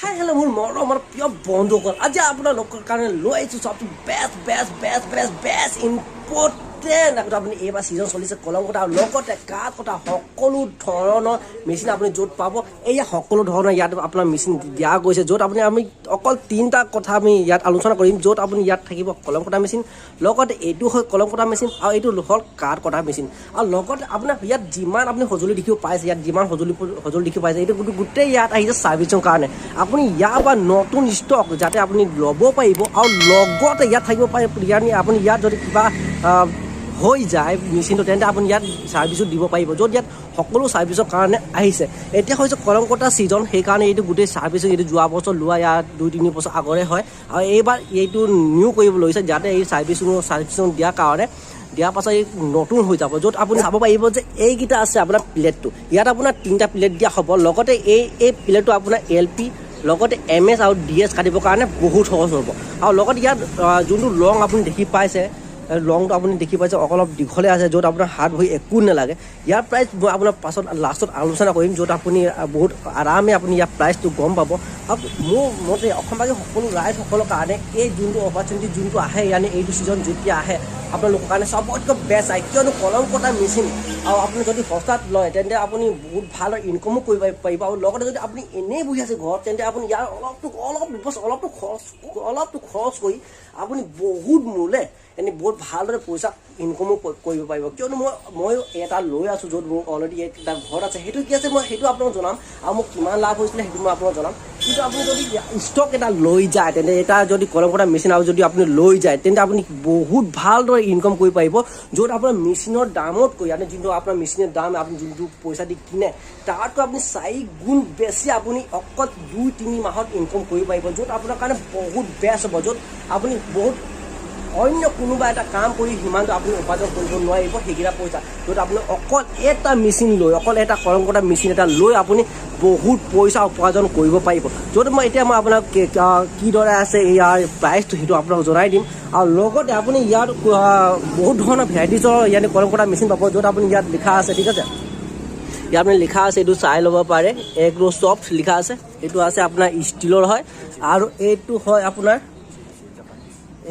Hi hello' মোৰ মৰমৰ প্ৰিয় বন্ধুসকল, আজি আপোনালোকৰ কাৰণে লৈ আহিছোঁ চবচে best best best best best important। আপুনি এইবাৰ ছিজন চলিছে কলম কটা আৰু লগতে কাঠ কটা সকলো ধৰণৰ মেচিন আপুনি য'ত পাব, এয়া সকলো ধৰণৰ ইয়াত আপোনাৰ মেচিন দিয়া গৈছে, য'ত আপুনি আমি অকল তিনিটা কথা আমি ইয়াত আলোচনা কৰিম, য'ত আপুনি ইয়াত থাকিব কলম কটা মেচিন, লগতে এইটো হয় কলম কটা মেচিন আৰু এইটো হ'ল কাঠ কটা মেচিন। আৰু লগতে আপোনাৰ ইয়াত যিমান আপুনি সঁজুলি দেখিব পাইছে, ইয়াত যিমান সঁজুলি দেখিব পাইছে, এইটো গোটেই ইয়াত আহিছে ছাৰ্ভিচৰ কাৰণে। আপুনি ইয়াৰ পৰা নতুন ষ্টক যাতে আপুনি ল'ব পাৰিব আৰু লগতে ইয়াত থাকিব পাৰিব। ইয়াত আপুনি ইয়াত যদি কিবা হৈ যায় মেচিনটো, তেন্তে আপুনি ইয়াত ছাৰ্ভিচো দিব পাৰিব, য'ত ইয়াত সকলো ছাৰ্ভিচৰ কাৰণে আহিছে। এতিয়া হৈছে কলম কটা ছিজন, সেইকাৰণে এইটো গোটেই ছাৰ্ভিচিং এইটো যোৱা বছৰ লোৱা, ইয়াত 2-3 বছৰ আগৰে হয় আৰু এইবাৰ এইটো নিউ কৰিব লৈছে, যাতে এই ছাৰ্ভিচিং দিয়াৰ কাৰণে দিয়াৰ পাছত এই নতুন হৈ যাব। য'ত আপুনি চাব পাৰিব যে এইকেইটা আছে আপোনাৰ প্লেটটো, ইয়াত আপোনাৰ তিনিটা প্লেট দিয়া হ'ব। লগতে এই প্লেটটো আপোনাৰ এল পি, লগতে এম এছ আৰু ডি এছ কাটিবৰ কাৰণে বহুত সহজ হ'ব। আৰু লগতে ইয়াত যোনটো লং আপুনি দেখি পাইছে, লংটো আপুনি দেখি পাইছে অলপ দীঘলে আছে, য'ত আপোনাৰ হাত ভৰি একো নালাগে। ইয়াৰ প্ৰাইচ মই আপোনাৰ পাছত লাষ্টত আলোচনা কৰিম, য'ত আপুনি বহুত আৰামে আপুনি ইয়াৰ প্ৰাইচটো গম পাব। আৰু মোৰ মতে অসমবাসী সকলো ৰাইজসকলৰ কাৰণে এই যোনটো অপৰচুনিটি যোনটো আহে, ইয়ানি এইটো ছিজন যেতিয়া আহে, আপোনালোকৰ কাৰণে চবতকৈ বেষ্ট আহে। কিয়নো কলম কটা মেচিন আৰু আপুনি যদি সস্তাত লয়, তেন্তে আপুনি বহুত ভাল ইনকমো কৰিব পাৰিব। আৰু লগতে যদি আপুনি এনেই বহি আছে ঘৰত, তেন্তে আপুনি ইয়াৰ অলপটো অলপ বছ অলপটো খৰচ কৰি আপুনি বহুত মূলে এনেই বহুত ভালদৰে পইচা ইনকমো কৰিব পাৰিব। কিয়নো ময়ো এটা লৈ আছোঁ, য'ত মোৰ অলৰেডি এটা ঘৰত আছে। সেইটো কি আছে, মই সেইটো আপোনাক জনাম আৰু মোক কিমান লাভ হৈছিলে সেইটো মই আপোনাক জনাম। কিন্তু আপুনি যদি ষ্টক এটা লৈ যায়, তেন্তে এটা যদি কলম কটা মেচিন আৰু যদি আপুনি লৈ যায়, তেন্তে আপুনি বহুত ভালদৰে ইনকম কৰিব পাৰিব, য'ত আপোনাৰ মেচিনৰ দামতকৈ, yani যোনটো আপোনাৰ মেচিনৰ দাম আপুনি যোনটো পইচা দি কিনে, তাতকৈ আপুনি 4 গুণ বেছি আপুনি অকল 2-3 মাহত ইনকম কৰিব পাৰিব, য'ত আপোনাৰ কাৰণে বহুত বেষ্ট হ'ব, য'ত আপুনি বহুত অন্য কোনোবা এটা কাম কৰি সিমানটো আপুনি উপাৰ্জন কৰিব নোৱাৰিব সেইকেইটা পইচা, য'ত আপুনি অকল এটা মেচিন লৈ, অকল এটা কলম কটা মেচিন এটা লৈ আপুনি বহুত পইচা উপাৰ্জন কৰিব পাৰিব। য'ত মই এতিয়া মই আপোনাক কিদৰে আছে ইয়াৰ প্ৰাইচটো, সেইটো আপোনাক জনাই দিম। আৰু লগতে আপুনি ইয়াত বহুত ধৰণৰ ভেৰাইটিজৰ ইয়াত কলম কটা মেচিন পাব, য'ত আপুনি ইয়াত লিখা আছে, ঠিক আছে, ইয়াত আপুনি লিখা আছে, এইটো চাই ল'ব পাৰে, এগ্ৰ' ছফ্ট লিখা আছে। এইটো আছে আপোনাৰ ষ্টীলৰ হয় আৰু এইটো হয় আপোনাৰ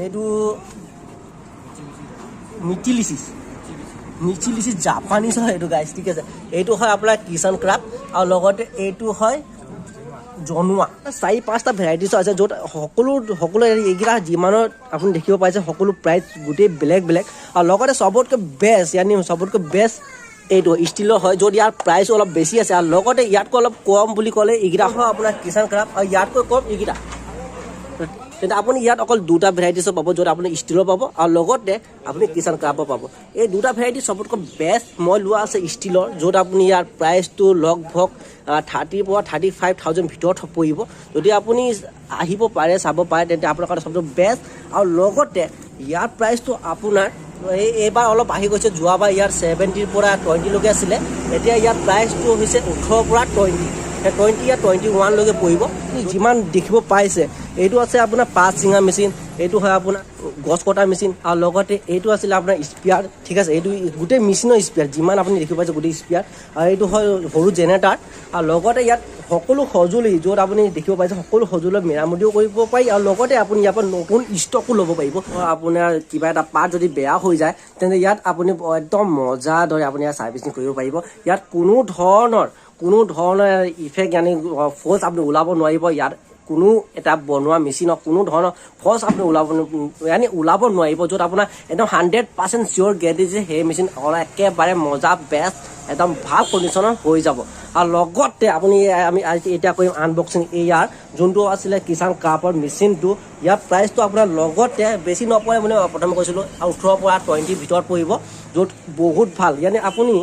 এইটো মিচিলিচি জাপানিজ হয় এইটো গাইছ, ঠিক আছে। এইটো হয় আপোনাৰ কিষাণ ক্ৰাফ্ট আৰু লগতে এইটো হয় জনোৱা। চাৰি পাঁচটা ভেৰাইটিছ আছে, য'ত সকলো সকলো এইকেইটা যিমানৰ আপুনি দেখিব পাইছে, সকলো প্ৰাইচ গোটেই বেলেগ বেলেগ। আৰু লগতে চবতকৈ বেষ্ট, ইয়ানি চবতকৈ বেষ্ট এইটো ষ্টীলৰ হয়, য'ত ইয়াৰ প্ৰাইচো অলপ বেছি আছে। আৰু লগতে ইয়াতকৈ অলপ কম বুলি ক'লে এইকেইটা হয় আপোনাৰ কিষাণ ক্ৰাফ্ট আৰু ইয়াতকৈ কম এইকেইটা। তেন্তে আপুনি ইয়াত অকল দুটা ভেৰাইটিছৰ পাব, য'ত আপুনি ষ্টীলৰ পাব আৰু লগতে আপুনি কিষাণ ক্ৰাফ্টৰ পাব। এই দুটা ভেৰাইটি চবতকৈ বেষ্ট মই লোৱা আছে ষ্টীলৰ, য'ত আপুনি ইয়াৰ প্ৰাইচটো লগভগ 30ৰ পৰা 35,000 ভিতৰত পৰিব। যদি আপুনি আহিব পাৰে, চাব পাৰে, তেন্তে আপোনাৰ কাৰণে চবতকৈ বেষ্ট। আৰু লগতে ইয়াৰ প্ৰাইচটো আপোনাৰ এইবাৰ অলপ বাঢ়ি গৈছে। যোৱাবাৰ ইয়াৰ 70ৰ পৰা 20লৈকে আছিলে, এতিয়া ইয়াৰ প্ৰাইচটো হৈছে 18ৰ পৰা 20, 20 ইয়াৰ 21লৈকে পৰিব। যিমান দেখিব পাইছে, এইটো আছে আপোনাৰ পাত চিঙা মেচিন, এইটো হয় আপোনাৰ গছ কটা মেচিন আৰু লগতে এইটো আছিলে আপোনাৰ স্পেয়াৰ, ঠিক আছে। এইটো গোটেই মেচিনৰ স্পেয়াৰ, যিমান আপুনি দেখিব পাইছে গোটেই স্পেয়াৰ। আৰু এইটো হয় সৰু জেনেৰেটাৰ। আৰু লগতে ইয়াত সকলো সঁজুলি, য'ত আপুনি দেখিব পাইছে, সকলো সঁজুলি মেৰামতিও কৰিব পাৰি আৰু লগতে আপুনি ইয়াৰ পৰা নতুন ষ্টকো ল'ব পাৰিব। আপোনাৰ কিবা এটা পাৰ্ট যদি বেয়া হৈ যায়, তেন্তে ইয়াত আপুনি একদম মজা দৰে আপুনি ইয়াত ছাৰ্ভিচিং কৰিব পাৰিব। ইয়াত কোনো ধৰণৰ ইফেক্ট, yani force আপুনি ওলাব নোৱাৰিব। ইয়াত কোনো এটা বনোৱা মেচিনক কোনো ধৰণৰ ফল্চ আপুনি ওলাব, yani ওলাব নোৱাৰিব, য'ত আপোনাৰ একদম 100% চিয়'ৰ গেৰেণ্টি যে সেই মেচিন একেবাৰে মজা, বেষ্ট, একদম ভাল কণ্ডিশ্যনৰ হৈ যাব। আৰু লগতে আপুনি আমি আজি এতিয়া কৰিম আনবক্সিং ইয়াৰ যোনটো আছিলে কিষাণ ক্ৰাফ্টৰ মেচিনটো। ইয়াৰ প্ৰাইচটো আপোনাৰ লগতে বেছি নপৰে বুলি প্ৰথমে কৈছিলোঁ, 18ৰ পৰা 20ৰ ভিতৰত পৰিব, য'ত বহুত ভাল। yani আপুনি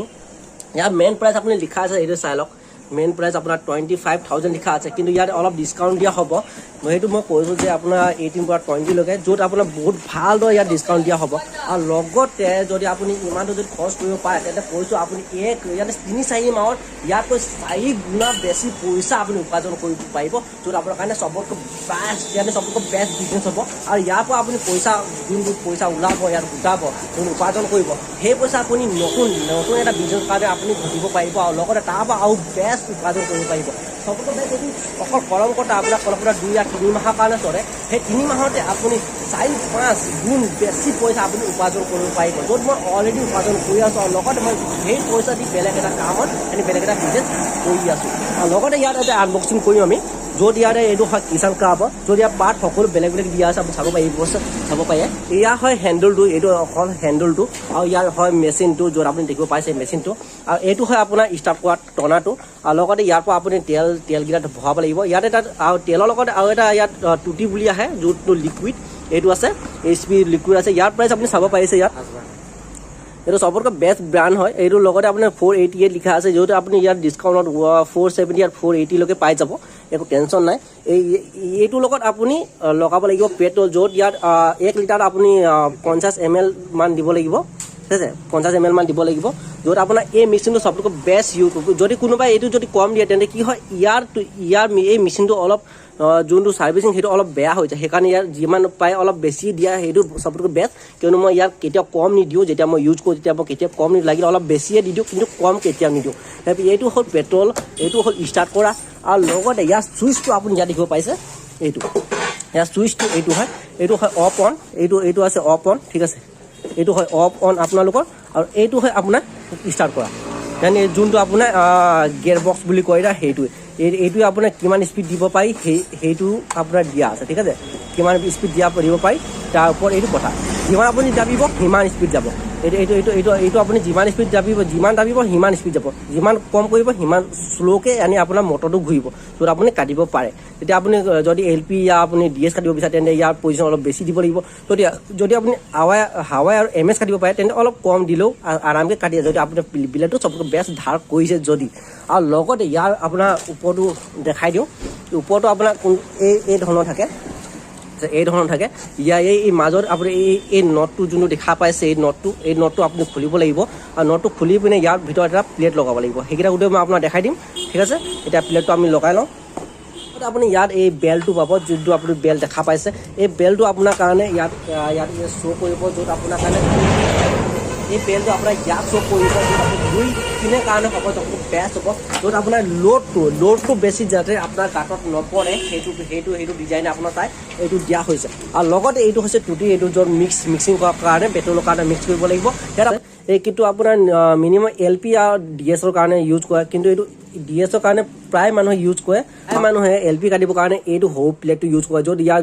ইয়াৰ মেইন প্ৰাইচ আপুনি লিখা আছে, এইটো চাই লওক। মেইন প্ৰাইচ আপোনাৰ 25,000 লিখা আছে, কিন্তু ইয়াত অলপ ডিছকাউণ্ট দিয়া হ'ব। মই সেইটো মই কৈছোঁ যে আপোনাৰ 18ৰ পৰা 20লৈকে, য'ত আপোনাৰ বহুত ভালদৰে ইয়াত ডিছকাউণ্ট দিয়া হ'ব। আৰু লগতে যদি আপুনি ইমানটো যদি খৰচ কৰিব পাৰে, তেন্তে কৈছোঁ আপুনি এক ইয়াতে 3-4 মাহত ইয়াতকৈ 4 গুণা বেছি পইচা আপুনি উপাৰ্জন কৰিব পাৰিব, য'ত আপোনাৰ কাৰণে চবতকৈ বেষ্ট, ইয়াতে চবতকৈ বেষ্ট বিজনেছ হ'ব। আৰু ইয়াৰ পৰা আপুনি পইচা যোনটো পইচা ওলাব, ইয়াত গোটাব, যোনটো উপাৰ্জন কৰিব, সেই পইচা আপুনি নতুন নতুন এটা বিজনেছ কাৰণে আপুনি ঘটিব পাৰিব আৰু লগতে তাৰ পৰা আৰু বেষ্ট উপাৰ্জন কৰিব পাৰিব। চবতকৈ বেষ্ট এইটো অকল কলম কটা আপোনাৰ কলম কটা 2 আৰু 3 মাহৰ কাৰণে চলে। সেই 3 মাহতে আপুনি 4-5 গুণ বেছি পইচা আপুনি উপাৰ্জন কৰিব পাৰিব, য'ত মই অলৰেডি উপাৰ্জন কৰি আছোঁ আৰু লগতে মই সেই পইচা দি বেলেগ এটা কামত এনে বেলেগ এটা বিজনেছ কৰি আছোঁ। আৰু লগতে ইয়াত এটা আনবক্সিং কৰিম আমি, য'ত ইয়াতে এইটো হয় কিষাণ ক্ৰাফ্ট, য'ত ইয়াৰ পাৰ্ট সকলো বেলেগ বেলেগ দিয়া আছে। আপুনি চাব পাৰিব, চাব পাৰে। এয়া হয় হেণ্ডেলটো, এইটো অকল হেণ্ডেলটো আৰু ইয়াৰ হয় মেচিনটো, য'ত আপুনি দেখিব পাইছে মেচিনটো। আৰু এইটো হয় আপোনাৰ ষ্টাৰ্ট কৰা টনাটো। আৰু লগতে ইয়াৰ পৰা আপুনি তেলকেইটা ভৰাব লাগিব ইয়াতে তাত। আৰু তেলৰ লগত আৰু এটা ইয়াত টুটি বুলি আহে, যোনটো লিকুইড এইটো আছে, এইচপি লিকুইড আছে। ইয়াৰ প্ৰাইচ আপুনি চাব পাৰিছে ইয়াত। এইটো চবতকৈ বেষ্ট ব্ৰাণ্ড হয়। এইটোৰ লগতে আপোনাৰ 488 লিখা আছে, যিহেতু আপুনি ইয়াত ডিছকাউণ্টত 470 আৰু 480লৈকে পাই যাব, একো টেনশ্যন নাই। এইটোৰ লগত আপুনি লগাব লাগিব পেট্ৰল, য'ত ইয়াত 1 লিটাৰত আপুনি 50 এম এল মান দিব লাগিব, ঠিক আছে? 50 এম এল মান দিব লাগিব, য'ত আপোনাৰ এই মেচিনটো চবতকৈ বেষ্ট ইউজ। যদি কোনোবাই এইটো যদি কম দিয়ে, তেন্তে কি হয়, ইয়াৰ ইয়াৰ এই মেচিনটো অলপ যোনটো ছাৰ্ভিচিং সেইটো অলপ বেয়া হৈ যায়। সেইকাৰণে ইয়াৰ যিমান পায় অলপ বেছি দিয়া, সেইটো চবতকৈ বেষ্ট। কিয়নো মই ইয়াক কেতিয়াও কম নিদিওঁ। যেতিয়া মই ইউজ কৰোঁ, তেতিয়া মই কেতিয়াও কম নিদিওঁ। লাগিলে অলপ বেছিয়ে দি দিওঁ, কিন্তু কম কেতিয়াও নিদিওঁ। এইটো হ'ল পেট্ৰল, এইটো হ'ল ষ্টাৰ্ট কৰা। আৰু লগতে ইয়াৰ চুইচটো আপুনি ইয়াত দেখিব পাইছে। এইটো ইয়াৰ চুইচটো এইটো হয়, এইটো হয় অফ অন, এইটো আছে অফ অন, ঠিক আছে? এইটো হয় অফ অন আপোনালোকৰ আৰু এইটো হয় আপোনাৰ ষ্টাৰ্ট কৰা, মানে যোনটো আপোনাৰ গিয়েৰ বক্স বুলি কয় না, সেইটোৱে। এইটোৱে আপোনাৰ কিমান স্পীড দিব পাৰি, সেইটো আপোনাৰ দিয়া আছে, ঠিক আছে? কিমান স্পীড দিব পাৰি, তাৰ ওপৰত এইটো কথা। যিমান আপুনি দাবিব, সিমান স্পীড যাব। এইটো এইটো এইটো এইটো এইটো আপুনি যিমান স্পীড দাবিব, যিমান দাবিব সিমান স্পীড যাব। যিমান কম কৰিব, সিমান শ্ল'কৈ আনি আপোনাৰ মটৰটো ঘূৰিব, য'ত আপুনি কাটিব পাৰে। তেতিয়া আপুনি যদি এল পি বা আপুনি ডি এছ কাটিব বিচাৰে, তেন্তে ইয়াৰ পজিশ্যন অলপ বেছি দিব লাগিব। যদি যদি আপুনি হাৱাই আৰু এম এছ কাটিব পাৰে, তেন্তে অলপ কম দিলেও আৰামকৈ কাটি, যদি আপোনাৰ বিলেটটো চবতকৈ বেষ্ট ধাৰ কৰিছে যদি। আৰু লগতে ইয়াৰ আপোনাৰ ওপৰটো দেখাই দিওঁ। ওপৰটো আপোনাৰ কোন এই এই ধৰণৰ থাকে, এই ধৰণৰ থাকে। ইয়াৰ এই মাজত আপুনি এই নটটো যোনটো দেখা পাইছে, এই নটটো আপুনি খুলিব লাগিব। আৰু নটটো খুলি পিনে ইয়াৰ ভিতৰত এটা প্লেট লগাব লাগিব। সেইকেইটা গোটেই মই আপোনাক দেখাই দিম, ঠিক আছে? এতিয়া প্লেটটো আমি লগাই লওঁ। আপুনি ইয়াত এই বেলটো পাব, যোনটো আপুনি বেল দেখা পাইছে। এই বেলটো আপোনাৰ কাৰণে ইয়াত ইয়াত শ্ব' কৰিব, য'ত আপোনাৰ কাৰণে এই বেলটো আপোনাৰ ইয়াত শ্ব' কৰিব, য'ত আপুনি দুই পিনে কাৰণে হ'ব, বেষ্ট হ'ব, য'ত আপোনাৰ লোডটো বেছি যাতে আপোনাৰ গাঁতত নপৰে, সেইটো সেইটো সেইটো ডিজাইন আপোনাৰ চাই এইটো দিয়া হৈছে। আৰু লগতে এইটো হৈছে টুটি, এইটো য'ত মিক্সিং কৰাৰ কাৰণে, পেট্ৰলৰ কাৰণে মিক্স কৰিব লাগিব ইয়াত। এই কিন্তু আপোনাৰ মিনিমাম এল পি আৰু ডি এছৰ কাৰণে ইউজ কৰে, কিন্তু এইটো ডি এছৰ কাৰণে প্ৰায় মানুহে ইউজ কৰে। প্ৰায় মানুহে এল পি কাটিবৰ কাৰণে এইটো সৰু প্লেটটো ইউজ কৰে, য'ত ইয়াৰ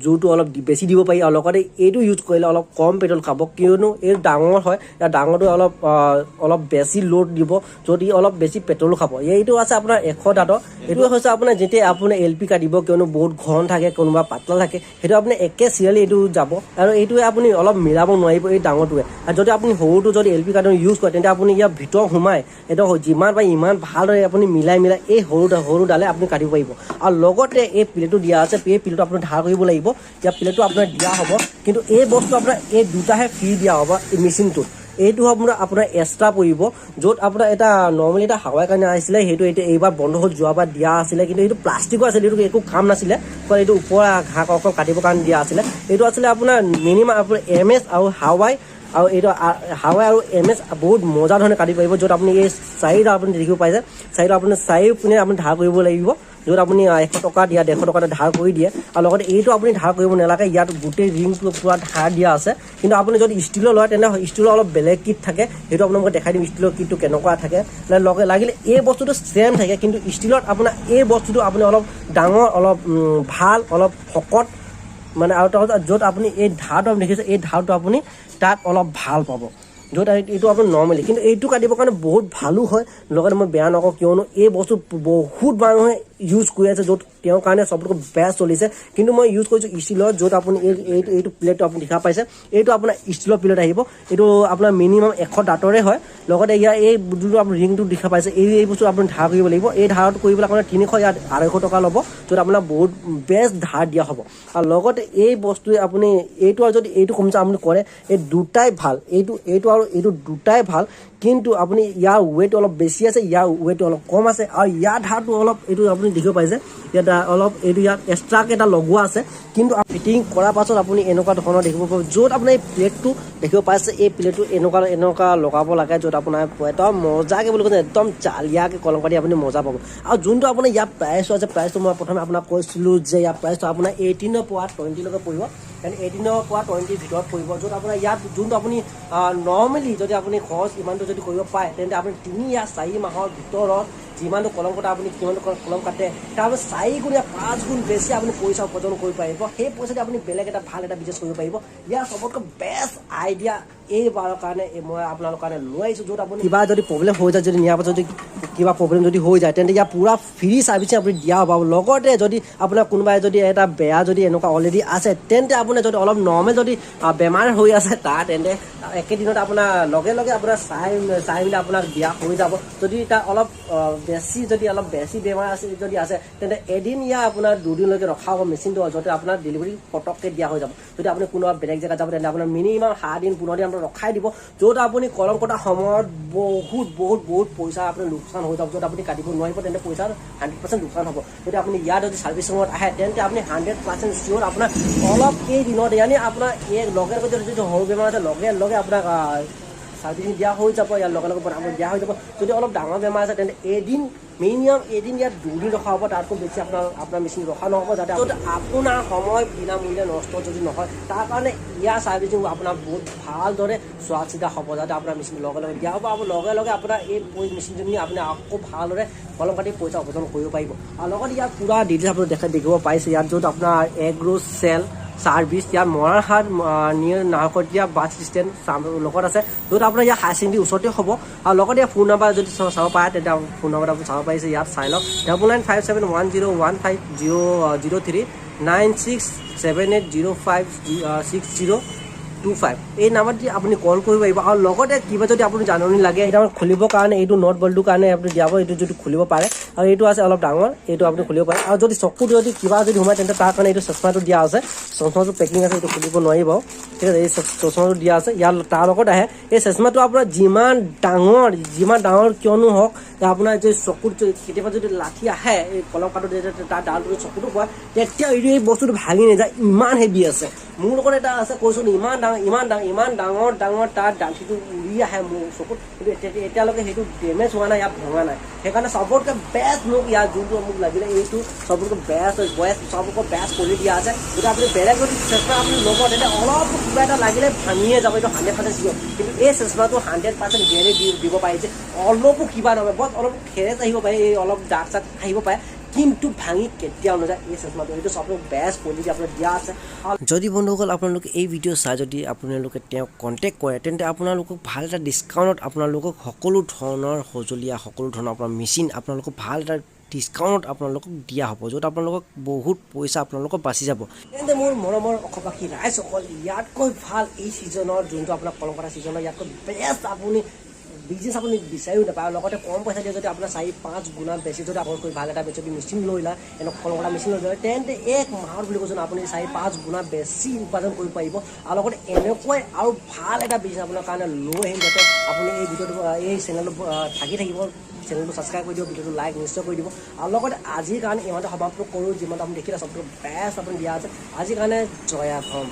জোৰটো অলপ বেছি দিব পাৰি। আৰু লগতে এইটো ইউজ কৰিলে অলপ কম পেট্ৰল খাব, কিয়নো এইটো ডাঙৰ হয়। ইয়াৰ ডাঙৰটো অলপ বেছি লোড দিব, য'ত ই অলপ বেছি পেট্ৰল খাব। এইটো আছে আপোনাৰ 100 দাঁতৰ। এইটো হৈছে আপোনাৰ যেতিয়া আপুনি এল পি কাটিব, কিয়নো বহুত ঘন থাকে, কোনোবা পাতলা থাকে, সেইটো আপুনি একে চিৰিয়েলি এইটো যাব। আৰু এইটোৱে আপুনি অলপ মিলাব নোৱাৰিব এই ডাঙৰটোৱে। আৰু যদি আপুনি সৰুটো যদি এল পি কাটো ইউজ কৰে, তেন্তে আপুনি ইয়াৰ ভিতৰ সোমাই এইটো যিমান পাৰে ইমান ভালদৰে আপুনি মিলাই মিলাই এই সৰু সৰুডালে আপুনি কাটিব পাৰিব। আৰু লগতে এই প্লেটটো দিয়া আছে। এই প্লেটটো আপুনি ধাৰ কৰিব লাগিব। ইয়াৰ প্লেটটো আপোনাৰ দিয়া হ'ব, কিন্তু এই বস্তু আপোনাৰ এই দুটাহে ফ্ৰী দিয়া হ'ব এই মেচিনটোত। এইটো আপোনাৰ এক্সট্ৰা পৰিব, য'ত আপোনাৰ এটা নৰ্মেলি এটা হাৱাই কাৰণে আহিছিলে, সেইটো এতিয়া এইবাৰ বন্ধ হ'ল। যোৱাবাৰ দিয়া আছিলে, কিন্তু এইটো প্লাষ্টিকৰ আছিলে, এইটো একো কাম নাছিলে। কাৰণ এইটো ওপৰ ঘাঁহ অকল কাটিবৰ কাৰণে দিয়া আছিলে। এইটো আছিলে আপোনাৰ মিনিমাম আপোনাৰ এম এছ আৰু হাৱাই, আৰু এইটো হাৱাই আৰু এম এছ বহুত মজা ধৰণে কাটিব পাৰিব, য'ত আপুনি এই চাৰিটা আপুনি দেখিব পাইছে, চাৰিটা আপুনি চাৰিওপিনে আপুনি ধাৰ কৰিব লাগিব, য'ত আপুনি 100 টকা দিয়া, 150 টকা ধাৰ কৰি দিয়ে। আৰু লগতে এইটো আপুনি ধাৰ কৰিব নালাগে, ইয়াত গোটেই ৰিংটো পূৰা ধাৰ দিয়া আছে। কিন্তু আপুনি যদি ষ্টীলৰ লয়, তেন্তে ষ্টীলৰ অলপ বেলেগ কিট থাকে। সেইটো আপোনাক মই দেখাই দিম, ষ্টীলৰ কিটটো কেনেকুৱা থাকে। লগে লাগিলে এই বস্তুটো ছেম থাকে, কিন্তু ষ্টীলত আপোনাৰ এই বস্তুটো আপুনি অলপ ডাঙৰ, অলপ ভাল, অলপ শকত মানে। আৰু তাৰপিছত য'ত আপুনি এই ধাৰটো আপুনি দেখিছে, এই ধাৰটো আপুনি তাত অলপ ভাল পাব, য'ত এইটো আপুনি নৰ্মেলি, কিন্তু এইটো কাটিবৰ কাৰণে বহুত ভালো হয়। লগতে মই বেয়া নকওঁ, কিয়নো এই বস্তু বহুত মানুহে ইউজ কৰি আছে, য'ত তেওঁৰ কাৰণে চবতকৈ বেষ্ট চলিছে। কিন্তু মই ইউজ কৰিছোঁ ষ্টীলৰ, য'ত আপুনি এই এইটো এইটো প্লেটটো আপুনি দেখা পাইছে, এইটো আপোনাৰ ষ্টীলৰ প্লেট আহিব। এইটো আপোনাৰ মিনিমাম 100 দাঁতৰে হয়। লগতে ইয়াৰ এই যোনটো আপুনি ৰিংটো দেখা পাইছে, এই এই বস্তু আপুনি ধাৰ কৰিব লাগিব। এই ধাৰটো কৰিবলৈ আপোনাৰ 300, ইয়াত 250 টকা ল'ব, য'ত আপোনাৰ বহুত বেষ্ট ধাৰ দিয়া হ'ব। আৰু লগতে এই বস্তুৱে আপুনি এইটো আৰু যদি এইটো কমিছে আপুনি কৰে, এই দুটাই ভাল। এইটো এইটো আৰু এইটো দুটাই ভাল। কিন্তু আপুনি ইয়াৰ ৱেইট অলপ বেছি আছে, ইয়াৰ ৱেইট অলপ কম আছে। আৰু ইয়াৰ ধাৰটো অলপ এইটো আপুনি দেখিব পাইছে, ইয়াত অলপ এইটো ইয়াত এক্সট্ৰাকৈ এটা লগোৱা আছে। কিন্তু ফিটিং কৰাৰ পাছত আপুনি এনেকুৱা ধৰণৰ দেখিব পাব, য'ত আপোনাৰ এই প্লেটটো দেখিব পাইছে। এই প্লেটটো এনেকুৱা এনেকুৱা লগাব লাগে, য'ত আপোনাৰ একদম মজাকৈ বুলি কৈছে, একদম চালিয়াকৈ কলম কাটি আপুনি মজা পাব। আৰু যোনটো আপোনাৰ ইয়াৰ প্ৰাইচটো আছে, প্ৰাইচটো মই প্ৰথমে আপোনাক কৈছিলোঁ যে ইয়াৰ প্ৰাইচটো আপোনাৰ 18ৰ পৰা 20লৈকে পৰিব, কাৰণ 18ৰ পৰা 20ৰ ভিতৰত পৰিব। য'ত আপোনাৰ ইয়াত যোনটো আপুনি নৰ্মেলি যদি আপুনি খৰচ ইমানটো যদি কৰিব পাৰে, তেন্তে আপুনি 3 या 4 মাহৰ ভিতৰত যিমানটো কলম কটা, আপুনি কিমানটো কলম কাটে, তাৰপিছত 4 গুণ या 5 গুণ বেছি আপুনি পইচা উপাৰ্জন কৰিব পাৰিব। সেই পইচা দি আপুনি বেলেগ এটা ভাল এটা বিজনেছ কৰিব পাৰিব। ইয়াৰ চবতকৈ বেষ্ট আইডিয়া এইবাৰৰ কাৰণে এই মই আপোনালোকৰ কাৰণে লৈ আহিছোঁ, য'ত আপুনি কিবা যদি প্ৰব্লেম হৈ যায়, যদি নিয়াৰ পাছত যদি কিবা প্ৰব্লেম যদি হৈ যায়, তেন্তে ইয়াৰ পূৰা ফ্ৰী চাৰ্ভিচিং আপুনি দিয়া হ'ব। আৰু লগতে যদি আপোনাৰ কোনোবাই যদি এটা বেয়া যদি এনেকুৱা অলৰেডি আছে, তেন্তে আপোনাৰ যদি অলপ নৰ্মেল যদি বেমাৰ হৈ আছে তাৰ, তেন্তে একেদিনতে আপোনাৰ লগে লগে আপোনাৰ চাই চাই মেলি আপোনাক দিয়া হৈ যাব। যদি তাৰ অলপ বেছি যদি অলপ বেছি বেমাৰ আছে যদি আছে, তেন্তে এদিন ইয়া আপোনাৰ দুদিনলৈকে ৰখা হ'ব মেচিনটো, য'তে আপোনাৰ ডেলিভাৰী পটককৈ দিয়া হৈ যাব। যদি আপুনি কোনোবা বেলেগ জেগাত যাব, তেন্তে আপোনাৰ মিনিমাম 7 দিন 15 দিন আপোনাৰ ৰখাই দিব, য'ত আপুনি কলম কটাৰ সময়ত বহুত বহুত বহুত পইচা আপোনাৰ লোকচান হৈ যাব, য'ত আপুনি কাটিব নোৱাৰিব, তেন্তে পইচা 100% লোকচান হ'ব। যদি আপুনি ইয়াত যদি চাৰ্ভিচিঙত আহে, তেন্তে আপুনি 100% চিয়'ৰ আপোনাৰ অলপ কেইদিনত, ইয়ানি আপোনাৰ এই লগে লগে যদি সৰু বেমাৰ আছে, লগে লগে আপোনাক চাৰ্ভিচিং দিয়া হৈ যাব, ইয়াৰ লগে লগে বনাব দিয়া হৈ যাব। যদি অলপ ডাঙৰ বেমাৰ আছে, তেন্তে এদিন মিনিমাম এদিন ইয়াত দুদিন ৰখা হ'ব, তাতকৈ বেছি আপোনাৰ আপোনাৰ মেচিন ৰখা নহ'ব, যাতে য'ত আপোনাৰ সময় বিনামূল্যে নষ্ট যদি নহয়, তাৰ কাৰণে ইয়াৰ চাৰ্ভিচিং আপোনাৰ বহুত ভালদৰে চোৱা চিতা হ'ব, যাতে আপোনাৰ মেচিন লগে লগে দিয়া হ'ব আৰু লগে লগে আপোনাৰ এই মেচিনটো নি আপুনি আকৌ ভালদৰে কলম কাটি পইচা উপাৰ্জন কৰিব পাৰিব। আৰু লগত ইয়াৰ পূৰা ডিটেইলছ আপুনি দেখিব পাৰিছে ইয়াত, য'ত আপোনাৰ এগ্ৰ' চেল চাৰ্ভিচ ইয়াত Moranhat near Naharkatia bus stand লগত আছে, য'ত আপোনাৰ ইয়াত হায়াৰ ছেকেণ্ডেৰী ওচৰতে হ'ব। আৰু লগতে ইয়াৰ ফোন নাম্বাৰ যদি চাব পাৰে, তেতিয়া ফোন নাম্বাৰ আপুনি চাব পাৰিছে ইয়াত, চাই লওক: 9957101500 3, 9678056025। এই নাম্বাৰত দি আপুনি কল কৰিব পাৰিব। আৰু লগতে কিবা যদি আপুনি জাননী লাগে, এইটো খুলিবৰ কাৰণে এইটো not বল্টটোৰ কাৰণে আপুনি দিয়াব, এইটো যদি খুলিব পাৰে। আৰু এইটো আছে অলপ ডাঙৰ, এইটো আপুনি খুলিব পাৰে। আৰু যদি চকুত যদি কিবা যদি সোমায়, তেন্তে তাৰ কাৰণে এইটো চশমাটো দিয়া আছে। চশমাটো পেকিং আছে, এইটো খুলিব নোৱাৰিব। ঠিক আছে, এই চশমাটো দিয়া আছে ইয়াৰ তাৰ লগত আহে। এই চশমাটো আপোনাৰ যিমান ডাঙৰ কিয়নো হওক, আপোনাৰ যে চকুত কেতিয়াবা যদি লাঠি আহে, এই কলম কাটোতে যেতিয়া তাৰ ডালটো চকুতো পৰে, তেতিয়া এইটো এই বস্তুটো ভাঙি নাযায়, ইমান হেভি আছে। মোৰ লগত এটা আছে, কৈছোঁ, ইমান ডাঙৰ, ইমান ডাঙৰ, ইমান ডাঙৰ ডাঙৰ তাৰ ডাঠিটো উৰি আহে মোৰ চকুত, কিন্তু এতিয়ালৈকে সেইটো ডেমেজ হোৱা নাই, ইয়াত ভঙা নাই। সেইকাৰণে চবতকৈ বেষ্ট মোক ইয়াত যোনটো মোক লাগিলে, এইটো চবতকৈ বেষ্ট বেষ্ট চবতকৈ বেষ্ট কৰি দিয়া আছে। গতিকে আপুনি বেলেগ যদি চশমা আপুনি ল'ব, তেতিয়া অলপ কিবা এটা লাগিলে ভাঙিয়ে যাব, এইটো 100% চিয়'ৰ। কিন্তু এই চশমাটো 100% গেৰেণ্টি দিব পাৰি যে অলপো কিবা নহয়, বছ অলপ খেৰেজ আহিব পাৰে, এই অলপ দাগ চাগ আহিব পাৰে, কিন্তু ভাঙি কেতিয়াও নাযায় এই চশমাটো। এইটো চবতকৈ বেষ্ট কোৱালিটি আপোনাৰ দিয়া আছে। যদি বন্ধুসকল আপোনালোকে এই ভিডিঅ' চাই যদি আপোনালোকে তেওঁক কণ্টেক্ট কৰে, তেন্তে আপোনালোকক ভাল এটা ডিছকাউণ্টত আপোনালোকক সকলো ধৰণৰ সঁজুলীয়া, সকলো ধৰণৰ আপোনাৰ মেচিন আপোনালোকক ভাল এটা ডিছকাউণ্টত আপোনালোকক দিয়া হ'ব, য'ত আপোনালোকক বহুত পইচা আপোনালোকৰ বাচি যাব। তেন্তে মোৰ মৰমৰ অসমবাসী ৰাইজসকল, ইয়াতকৈ ভাল এই ছিজনৰ যোনটো আপোনাৰ কলম কটা ছিজনৰ ইয়াতকৈ বেষ্ট আপুনি বিজনেছ আপুনি বিচাৰিও নাপায়। আৰু লগতে কম পইচা দিয়ে যদি আপোনাৰ 4-5 গুণা বেছি যদি আপোনালোকে ভাল এটা যদি মেচিন লৈ লয়, এনেকুৱা কলম কটা মেচিন লৈ লয়, তেন্তে এক মাহত বুলি কৈছোঁ, আপুনি 4-5 গুণা বেছি উপাৰ্জন কৰিব পাৰিব। আৰু লগতে এনেকুৱাই আৰু ভাল এটা বিজনেছ আপোনাৰ কাৰণে লৈ আহিম, যাতে আপুনি এই ভিডিঅ'টো এই চেনেলটো থাকি থাকিব, চেনেলটো ছাবস্ক্ৰাইব কৰি দিব, ভিডিঅ'টো লাইক নিশ্চয় কৰি দিব। আৰু লগতে আজিৰ কাৰণে ইমানতে সমাপ্ত কৰোঁ। যিমানটো আপুনি দেখিলে, চবতকৈ বেষ্ট আপুনি দিয়া আছে। আজিৰ কাৰণে জয় অসম।